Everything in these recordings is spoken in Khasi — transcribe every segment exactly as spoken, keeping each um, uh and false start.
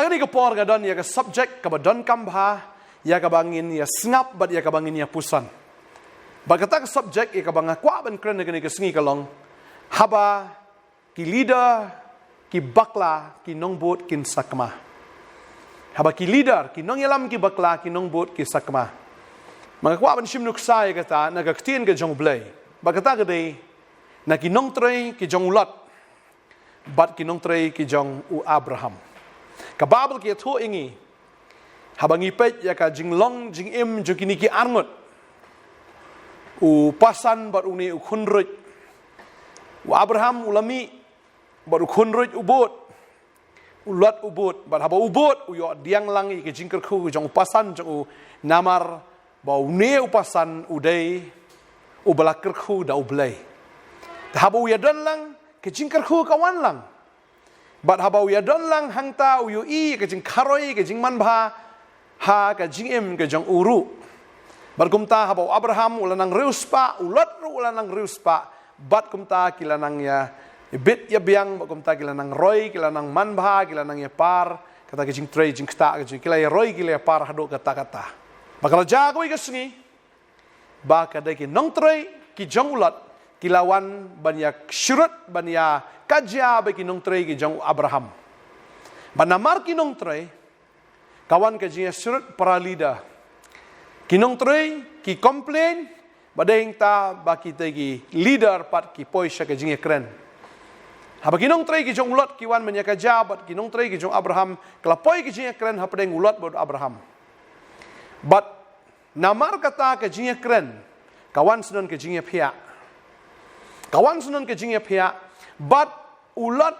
Kane ka por nga don ïa ka subject kaba donkam bha, ïa kaba ngin ïa sngap bad ïa kaba ngin ïa puson. Bad kata ka subject ïa kaba nga kwah ban kren ha kane ka sngi ka long, haba ki leader ki bakla, ki nongbud kin sakma. Haba ki leader, ki nongïalam ki bakla, ki nongbud ki sakma. Ma nga kwah ban shim nuksa ïa kata na ka ktien ka jong U Blei. Bad kata ka dei na ki nongtrei ki jong u Lot bad ki nongtrei ki jong u Abraham. Ka Baibl ka ïathuh ïa ngi, haba ngi peit ïa ka jinglong jingim jong kine ki arngut, u Pasan bad une u Khunruit. U Abraham u la mih bad u Khunruit u bud, u Lot u bud, bad haba u bud u ïoh diang lang ïa ka jingkyrkhu jong u Pasan jong u, namar ba une u Pasan u dei uba la kyrkhu da U Blei. Te haba u ïadon lang, ka jingkyrkhu ka wan lang. Bad haba u ïadon lang hangta u ïohi ka jingkharoi, ka jingmanbha ha ka jingim ka jong u ruh. Bad kumta haba u Abraham u la nang riewspah, u Lot ruh u la nang riewspah, bad kumta ki la nang ïa bit ïa biang, bad kumta ki la nang roi, ki la nang manbha, ki la nang ïa par kata ka jingtrei jingktah ka jong ki, la ïa roi, ki la ïa par haduh katta katta. Bad ka la jia kawei ka sngi ba ka dei ki nongtrei ki jong u Lot ki la wan ban ïa syrut, ban ïa kajia bad ki nongtrei ki jong u Abraham. Bad namar ki nongtrei ka wan ka jingïasyrut para leader. Ki nongtrei ki complain, bad dei hangta ba kita ki leader pat ki poi sha ka jingïakren. Haba ki nongtrei ki jong u Lot ki wan ban ïa kajia bad ki nongtrei ki jong u Abraham, ka la poi ka jingïakren hapdeng u Lot bad u Abraham. Bad namar kata ka jingïakren ka wan sdang ka jingïaphiah. Ka wan sdang ka jingïaphiah, bad u Lot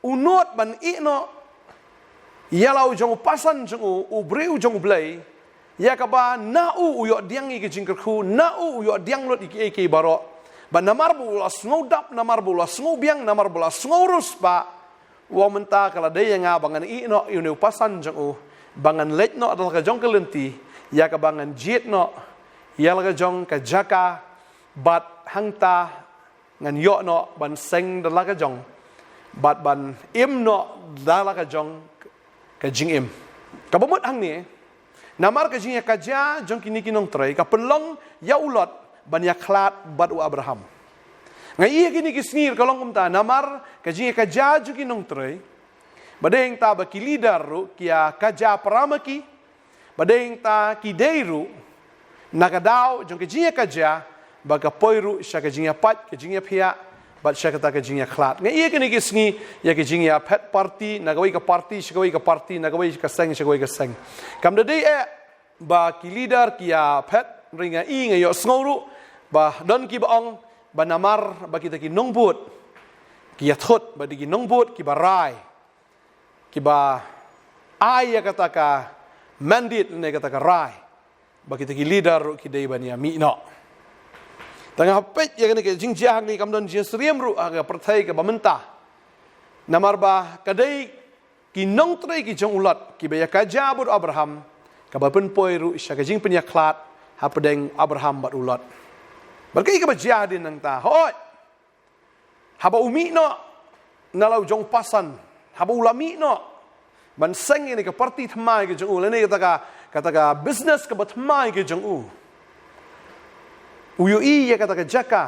u nud ban ïeh noh ïa la u jong u Pasan jong u, u briew jong U Blei, ïa kaba na u u ïoh diang ïa ka jingkyrkhu, na u u ïoh diang lut ïa kiei kiei baroh. Bad namar ba u la sngewdap, namar ba u la sngewbiang, namar ba u la sngewriewspah, u ong mynta ka la dei ïa nga ba ngan ïeh noh ïa une u Pasan jong u, ba ngan leit noh da la ka jong ka lynti, ïa kaba ngan jied noh ïa la ka jong ka jaka, bad hangta ngan ïoh noh ban seng da la ka jong, bad ban im noh da la ka jong ka jingim. Kaba mut hangne, namar ka jingïakajia jong kine ki nongtrei ka pynlong ïa u Lot ban ïakhlad bad u Abraham. Nga ïohi kine ki sngi ka long kumta, namar ka jingïakajia jong ki nongtrei, bad dei hangta ba ki leader ruh ki ïakajia para ma ki, bad dei hangta ki dei ruh na ka daw jong ka jingïakajia, ba ka poi ruh sha ka jingïapait, ka jingïaphiah, bad sha kata ka jingïakhlad. Nga ïohi kine ki sngi ïa ka jingïaphet party na kawei ka party sha kawei ka party, na kawei ka seng sha kawei ka seng. Kam da dei eh ba ki leader ki ïaphet, hynrei nga ïohi, nga ïohsngew ruh ba don kiba ong ba namar ba kita ki nongbud ki ïathut, ba dei ki nongbud kiba rai, kiba ai ïa kata ka mandate ne kata ka rai ba kita ki leader ruh ki dei ban ïamih noh. Tang haba peit ïa kane ka jingjia hangne, kam don jingsyriem ruh ha ka pyrthei kaba mynta. Namar ba ka dei ki nongtrei ki jong u Lot kiba ïakajia bad u Abraham, kaba pynpoi ruh sha ka jingpynïakhlad hapdeng Abraham bad u Lot. Bad kaei kaba jia hadien nangta? Hooid, haba u mih noh na la u jong u Pasan, haba u la mih noh ban seng ïa kane ka party thymmai ka jong u, lane kata ka, kata ka business kaba thymmai ka jong u, u ïohi ïa kata ka jaka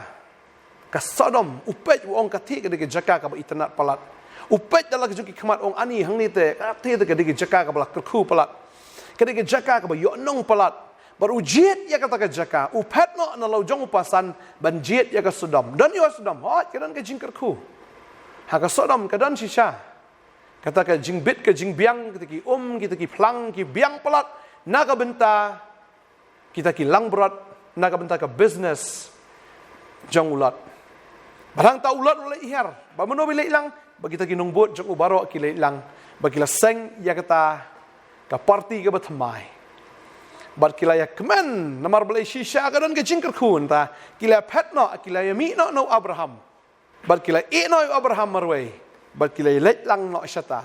ka Sodom, u peit, u ong, kata ka dei ka jaka kaba itynnad palat. U peit da la ka jong ki khmat, u ong, ani, hangne te, kata te ka dei ka jaka kaba la kyrkhu palat, ka dei ka jaka kaba ïohnong palat. Bad u jied ïa kata ka jaka, u phet noh na la u jong u Pasan ban jied ïa ka Sodom. Don ïa u Sodom? Hooid, ka don ka jingkyrkhu. Ha ka Sodom ka don shisha kata ka jingbit ka jingbiang, kita ki um, kita ki phlang ki biang palat na ka bynta kita ki langbrot, na ka bynta ka business jong u Lot. Bad hangta u Lot u leit hiar, bad mynno ba u leit lang, bad kita ki nongbud jong u baroh ki leit lang, bad ki la seng ïa kata ka party kaba thymmai. Bad ki la ïakmen, namar balei? Shisha ka don ka jingkyrkhu, hangta ki la phet noh, ki la ïamih noh na u Abraham. Bad ki la ïeh noh ïa u Abraham marwei, bad ki la leit lang noh shata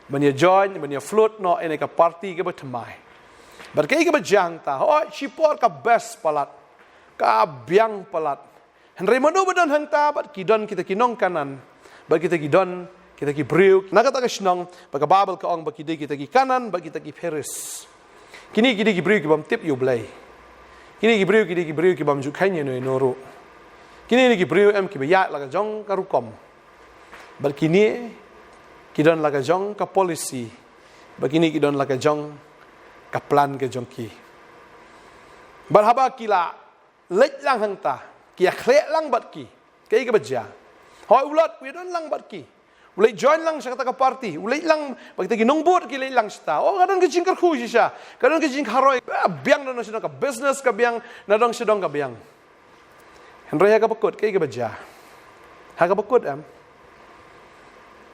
ban ïa join, ban ïa float noh ïa kane ka party kaba thymmai. Bad kaei kaba jia hangta? Hooid, shipor ka best palat, ka biang palat. Hynrei mynno ba don hangta, bad ki don kita ki nong Kanaan, bad kita ki don Kita ki briew na kata ka shnong, ba ka Baibl ka ong ba ki dei kita ki Kanaan, ba kita ki Pheres. Kine ki dei ki briew ki bym tip ïa U Blei. Kine ki briew ki dei ki briew ki bym ju kheiñ ïano ïano ruh. Kine ki dei ki briew em ki ba ïaid la ka jong ka rukom. Bad kine ki don la ka jong ka policy. Bad kine ki don la ka jong ka plan ka jong ki. Bad haba ki la leit lang hangta, ki ïa khleh lang bad ki. Kaei kaba jia? Hooid, u Lot u ïa don lang bad ki. U leit join lang sha kata ka party. U leit lang bad kita ki nongbud, ki leit lang shata. Oh, ka don ka jingkyrkhu shisha. Ka don ka jingkharoi. Ah, biang na dong sha dong, ka business ka biang, na dong sha dong ka biang. Hynrei ha kaba kut, kaei kaba jia? Ha kaba kut em,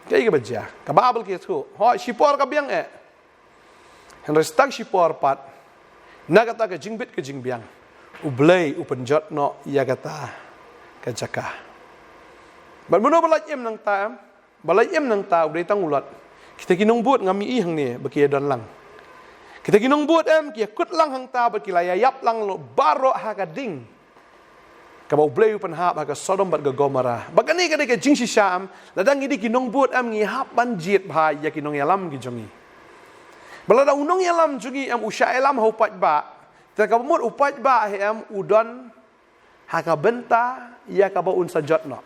kaei kaba jia? Ka Baibl ka ïathuh, hooid, shipor ka biang eh. Hynrei sa tang shipor pat, na kata ka jingbit ka jingbiang, U Blei u pynjot noh ïa kata ka jaka. Bad mano ba lait im nangta em? Ba lait im nangta, u dei tang u Lot. Kita ki nongbud, ngam ïohi hangne ba ki ïa don lang. Kita ki nongbud em, ki ïa kut lang hangta, ba ki la ïa ïap lang baroh ha ka ding kaba U Blei u pynhap ha ka Sodom bad ka Gomorrah. Bad kane ka dei ka jingshisha em, lada ngi dei ki nongbud em, ngi hap ban jied bha ïa ki nongïalam ki jong ngi. Bad lada u nongïalam jong ngi em u shah ïalam ha u paidbah, te kaba mut u paidbah hi em u don ha ka bynta ïa kaba un sa jot noh.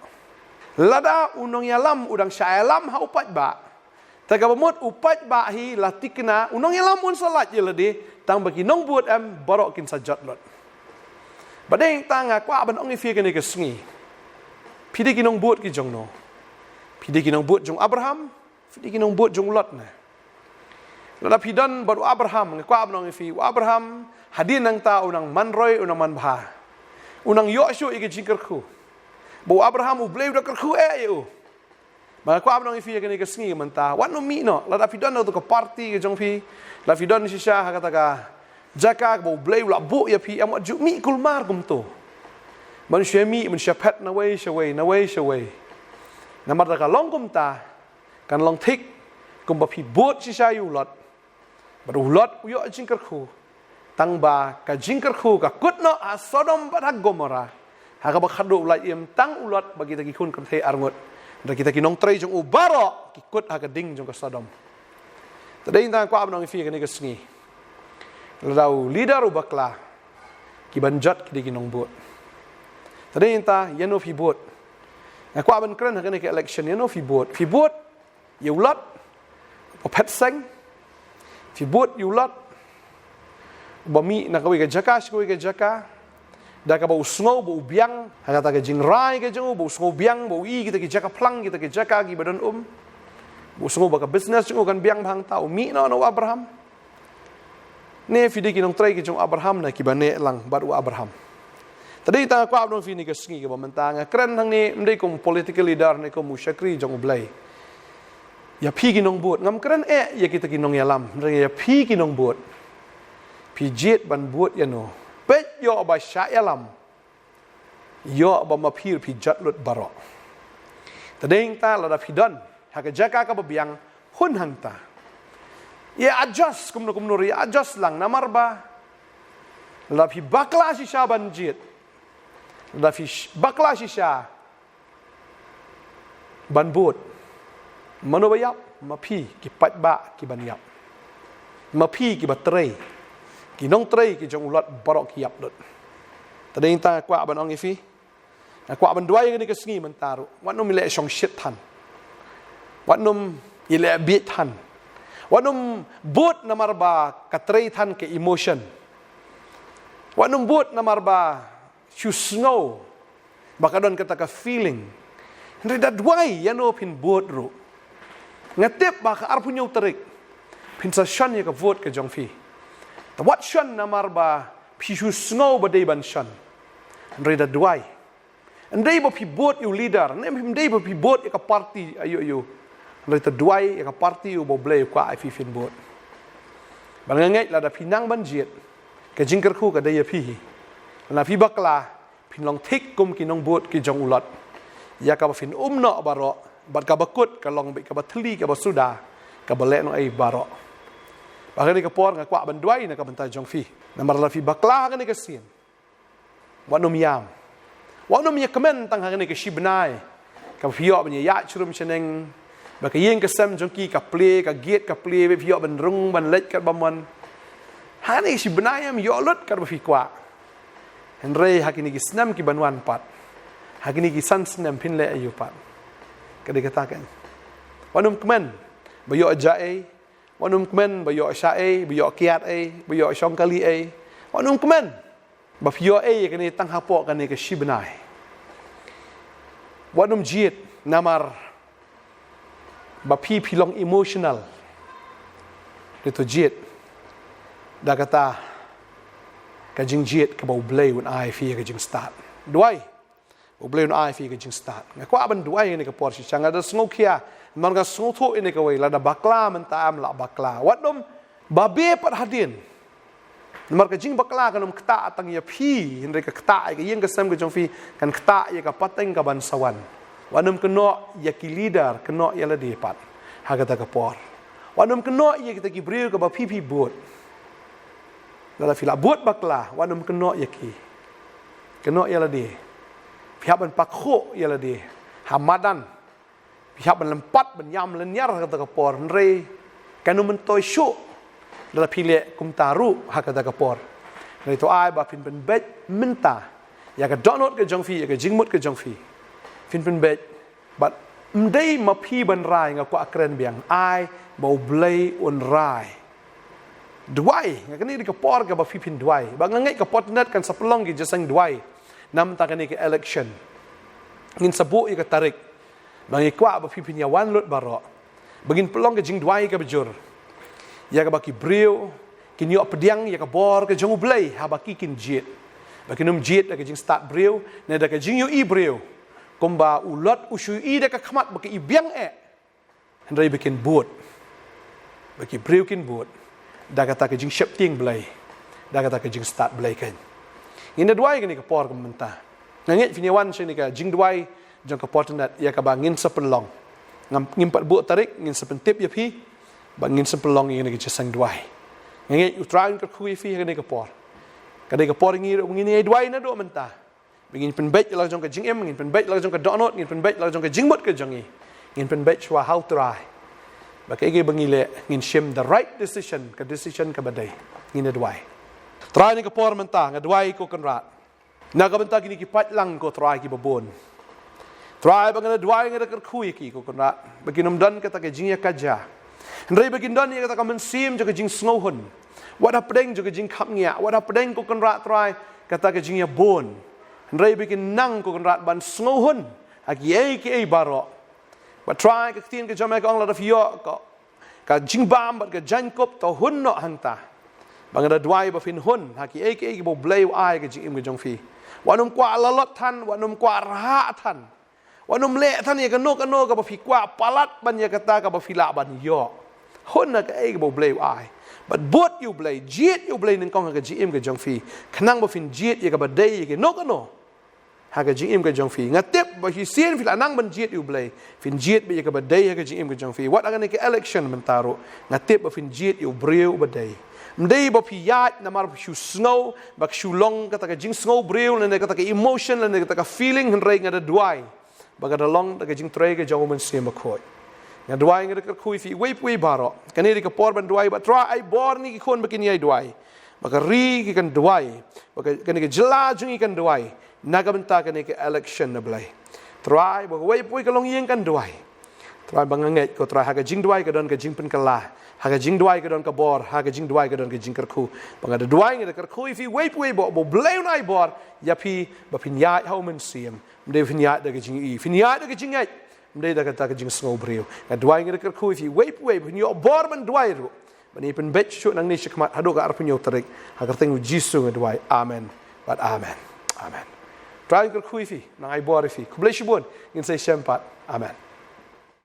Lada u nongïalam u dang shah ïalam ha u paidbah, te kaba mut u paidbah hi la thikna, u nongïalam un sa lait ïa lade, tang ba ki nongbud em baroh kin sa jot lut. Bad dei tang nga kwah ban ong ïa phi kane ka sngi, phi dei ki nongbud ki jong no? Phi dei ki nongbud jong Abraham, phi dei ki nongbud jong u Lot ne? Lada phi don bad u Abraham, nga kwah ban ong ïa phi, u Abraham hadien nangta u nang man roi, u nang man bha, u nang ïoh shuh ïa ka jingkyrkhu. Ba u Abraham U Blei u da kyrkhu eh ïa u. Ba nga kwah ban ong ïa phi ïa kane ka sngi mynta, wat nym mih noh. Lada phi don ha kato ka party ka jong phi, lada phi don shisha ha kata ka jaka kaba U Blei u la buh ïa phi, em, wat ju mih kulmar kumto. Mynshuwa mih, mynshuwa phet nawei shawei, nawei shawei. Namar lada ka long kumta, kan long thik kumba phi bud shisha ïa u Lot. Bad u Lot u ïoh jingkyrkhu, tang ba ka jingkyrkhu ka kut noh ha Sodom bad ha Gomorrah, ha kaba khadduh u lait im tang u Lot bad kita ki khun kynthei arngut, da kita ki nongtrei jong u baroh ki kut ha ka ding jong ka Sodom. Te dei tang nga kwah ban ong ïa phi kane ka sngi, lada u leader u bakla, ki ban jot ki dei ki nongbud. Te dei tang ïano phi bud? Nga kwah ban kren ha kane ka election, ïano phi bud? Phi bud ïa u Lot uba phet seng? Phi bud ïa u Lot uba mih na kawei ka jaka sha kawei ka jaka, da kaba u sngew ba u biang ha kata ka jingrai ka jong u, ba u sngew biang, ba u i kita ki jaka phlang, kita ki jaka kiba don um, ba u sngew ba ka business jong u kan biang bha hangta, u mih noh na u Abraham? Ne phi dei ki nongtrei ki jong u Abraham, na kiba neh lang bad u Abraham? Te dei tang nga kwah ban ong ïa phi kane ka sngi kaba mynta, nga kren hangne ym dei kum political leader ne kum u shakri jong U Blei. Ïa phi ki nongbud, ngam kren eh ïa kita ki nongïalam, hynrei ïa phi ki nongbud, phi jied ban bud ïano? Peit, ïoh ba shah ïalam, ïoh ba ma phi ruh phi jot lut baroh. Te dei tang lada phi don ha ka jaka kaba biang, hun hangta. Ïa adjust kumno kumno ruh, ïa adjust lang, namar ba lada phi bakla shisha ban jied, lada phi sh-, bakla shisha ban bud, mano ba ïap? Ma phi, ki paidbah ki ban ïap. Ma phi, kiba trei, ki nongtrei ki jong u Lot baroh ki ïap lut. Te dei tang nga kwah ban ong ïa phi, nga kwah ban duwai ïa kane ka sngi mynta ruh, wat nym leh shongshit than, wat nym leh bieit than, wat nym bud namar ba ka trei than ka emotion, wat nym bud namar ba shu sngew ba ka don kata ka feeling. Hynrei da duwai, ïano phin bud ruh, nga tip ba ka arphew hynñiew tarik phin sa shon ïa ka vote ka jong phi. Te wat shon namar ba phi shu sngew ba dei ban shon. Hynrei da duwai, ym dei ba phi bud ïa u leader, ne ym dei ba phi bud ïa ka party aïu aïu, hynrei te duwai ïa ka party uba U Blei u kwah ïa phi phin bud. Bad nga ngeit lada phi nang ban jied, ka jingkyrkhu ka dei ïa phi hi. Lada phi bakla, phin long thik kum ki nongbud ki jong u Lot, ïa kaba phin um noh baroh, bad kaba kut ka long beit kaba thylli, kaba suda, kaba lehnohei baroh. Bad ha kane ka por nga kwah ban duwai na ka bynta jong phi, namar lada phi bakla ha kane ka sien, wat nym ïam, wat nym ïakmen tang ha kane ka shi bnai kaba phi ïoh ban ïaid sha rum sha neng, Ba ka ïing ka sem jong ki ka plie, ka gate ka plie, ba phi ïoh ban rung ban leit katba mon. Ha kine shi bnai em ïoh lut katba phi kwah. Hynrei ha kine ki snem ki ban wan pat, ha kine ki san snem phin leh aïu pat? Ka dei kata kan. Wat nym kmen ba ïoh ja ei, wat nym kmen ba ïoh sha ei, ba ïoh kiad ei, ba ïoh shong kali ei. Wat nym kmen ba phi ïoh ei ïa kane tang hapoh kane ka shi bnai. Wat nym jied namar ba phi phi long emotional. Dei to jied da kata ka jingjied kaba U Blei un ai phi ïa ka jingstad. Duwai U Blei un ai phi ïa ka jingstad. Nga kwah ban duwai ïa kane ka por shisha, nga da sngewkhia namar nga sngewthuh ïa kane kawei, lada bakla mynta, am lah bakla. Wat nym babe pat hadien. Namar ka jingbakla kan nym ktah tang ïa phi, hynrei ka ktah ïa ka ïing ka sem ka jong phi, kan ktah ïa ka pateng ka ban sa wan. Wat nym kynnoh ïa ki leader, kynnoh ïa lade pat ha kata ka por. Wat nym kynnoh ïa kita ki briew kaba phi phi bud. Lada phi la bud bakla, wat nym kynnoh ïa ki. Kynnoh ïa lade. Phi hap ban pakhuh ïa lade ha madan. Phi hap ban lympat ban ïam lynñiar ha kata ka por, hynrei kan nym myntoi shuh lada phi leh kumta ruh ha kata ka por. Hynrei to ai ba phin pynbeit mynta ïa ka dohnud ka jong phi, ïa ka jingmut ka jong phi. Phin pynbeit, bad ym dei ma phi ban rai, nga kwah kren biang, ai ba U Blei un rai. Duwai, nga kane dei ka por kaba phi phin duwai. Ba nga ngeit ka Potternath kan sa pynlong ki jingïaseng duwai na bynta kane ka election. Ngin sa buh ïa ka tarik. Ba ngi kwah ba phi phin ïa wan lut baroh, ba ngin pynlong ka jingduwai kaba jur ïa kaba ki briew kin ïoh pdiang ïa ka bor ka jong U Blei haba ki kin jied. Ba kin nym jied da ka jingstad briew ne da ka jingïohi briew, kumba u Lot u shu ïohi da ka khmat ba ka i biang eh. Hynrei ba kin bud, ba ki briew kin bud da kata ka jingsheptieng Blei, da kata ka jingstad Blei kan. Ngin da duwai kane ka por ka mynta. Nga ngeit phin ïa wan sha kane ka jingduwai jong ka Potternath ïa kaba ngin sa pynlong. Ngam, ngim pat buh tarik, ngin sa pyntip ïa phi ba ngin sa pynlong ïa kane ka jingïaseng duwai. Nga ngeit U Trai un kyrkhu ïa phi ha kane ka por. Ka dei ka por ngi ruh ngin ïa duwai naduh mynta. Ba ngin pynbeit la jong ka jingim, ngin pynbeit la jong ka dohnud, ngin pynbeit la jong ka jingmut ka jong ngi. Ngin pynbeit shuwa ha U Trai ba kaei kaei ba ngi leh ngin shim the right decision, ka decision kaba dei. Ngin da duwai. Trai, ha kane ka por mynta nga duwai ko Kynrad na ka bynta kine ki paidlang ko Trai kiba bun. Trai, ba nga da duwai, nga da kyrkhu ïa ki ko Kynrad ba kin nym don kata ka jingïakajia, hynrei ba kin don ïa kata ka mynsiem jong ka jingsngewhun. Wat hapdeng jong ka jingkhapngiah, wat hapdeng ko Kynrad Trai kata ka jingïabun, hynrei ba kin nang ko Kynrad ban sngewhun ha kiei kiei baroh. Bad Trai, ka ktien ka jong me ka ong lada phi ïoh ka, ka jingbam bad ka jaiñkup, to hun noh hangta. Ba nga da duwai ba phin hun ha kiei kiei kiba U Blei u ai ka jingim ka jong phi. Wat nym kwah lalot than, wat nym kwah rhah than. Wat nym leh than ïa kano kano kaba phi kwah palat ban ïa kata kaba phi lah ban ïoh. Hun ha kaei kaba U Blei u ai. Bad bud ïa U Blei, jied ïa U Blei nyngkong ha ka jingim ka jong phi, khnang ba phin jied ïa kaba dei ïa kano kano ha ka jingim ka jong phi. Nga tip ba shisien phi la nang ban jied ïa U Blei, phin jied beit ïa kaba dei ha ka jingim ka jong phi. Wat ha kane ka election mynta ruh, nga tip ba phin jied ïa u briew uba dei. Ym dei ba phi ïaid namar ba shu sngew, ba shu long kata ka jingsngew briew lane kata ka emotion lane kata ka feeling, hynrei nga da duwai ba ka da long da ka jingtrei ka jong U Mynsiem Bakhuid. Nga duwai, nga da kyrkhu ïa phi uwei pa uwei baroh. Kane dei ka por ban duwai, bad Trai, ai bor ïa kine ki khun ba kin ïai duwai, ba ka ri ka kan duwai, ba ka, kane ka jylla jong ngi kan duwai na ka bynta kane ka election, A Blei. Trai, ba kawei pa kawei ka longïing kan duwai. Trai, ba nga ngeit ko Trai ha ka jingduwai ka don ka jingpynkylla, ha ka jingduwai ka don ka bor, ha ka jingduwai ka don ka jingkyrkhu. Ba nga da duwai, nga da kyrkhu ïa phi uwei pa uwei ba U Blei un ai bor ïa phi ba phin ïaid ha U Mynsiem. Ym dei ba phin ïaid da ka jingïohi, phin ïaid da ka jingngeit, ym dei da kata ka jingsngew briew. Nga duwai, nga da kyrkhu ïa phi uwei pa uwei ba phin ïoh bor ban duwai ruh. Ba ngin pynbeit shuh nangne shakhmat haduh ka arphew hynñiew tarik. Ha ka kyrteng U Jisu nga duwai. Amen bad amen. Amen. Trai un kyrkhu ïa phi, nang ai bor ïa phi. Khublei shibun. Ngin sa ïashem pat. Amen.